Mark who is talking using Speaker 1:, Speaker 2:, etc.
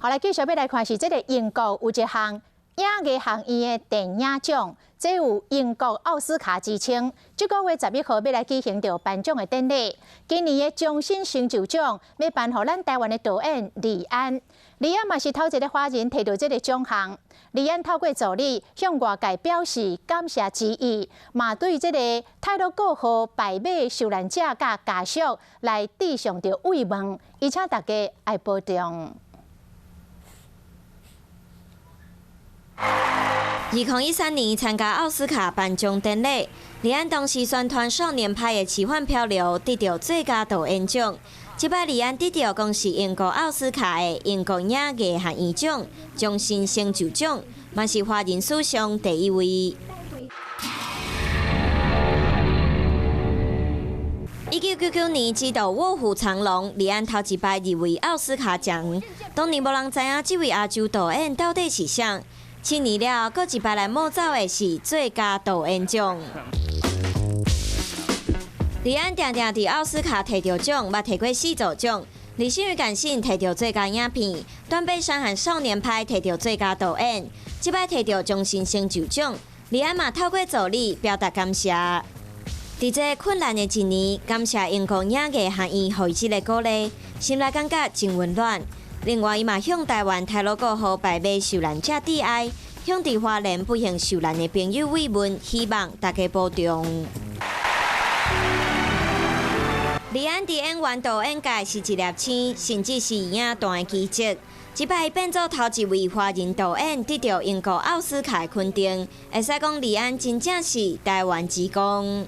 Speaker 1: 好來，繼續欲來看是這个英國有一項影藝學院的電影獎，這有英國奧斯卡之稱。這個月11號欲來舉行著頒獎的典禮。今年的終身成就獎欲頒予咱台灣的導演李安。李安嘛是頭一个華人提著這个獎項。李安透過助理向外界表示感謝之意，嘛對這个泰魯閣號敗馬受難者佮家屬來致上著慰問，伊請大家愛保重。
Speaker 2: 2013年參加奧斯卡頒獎典禮，李安當時宣傳《少年派的奇幻漂流》得著最佳導演獎。這擺李安得著講是英國奧斯卡的英國影藝學院獎終身成就獎，嘛是華人史上第一位。1999年執導《臥虎藏龍》，李安頭一擺入圍奧斯卡獎。當年無人知影這位亞洲導演到底是啥。7年了後，閣一擺來摸走的是最佳導演獎。李安定定佇奧斯卡提著獎，嘛提過四座獎。理性與感性提著最佳影片，斷背山和少年派提著最佳導演，這擺提著終身成就獎。李安嘛透過助理表達感謝。佇這困難的一年，感謝英國影藝學院予伊這个鼓勵，心內感覺真溫暖。另外，伊嘛向台灣太魯閣號敗馬受難者致哀，向佇花蓮不幸受難的朋友慰問，希望大家保重。李安佇演員導演界是一粒星，甚至是影壇的奇蹟。這擺伊變做頭一位華人導演得著英國奧斯卡的肯定，會使講李安真正是台灣之光。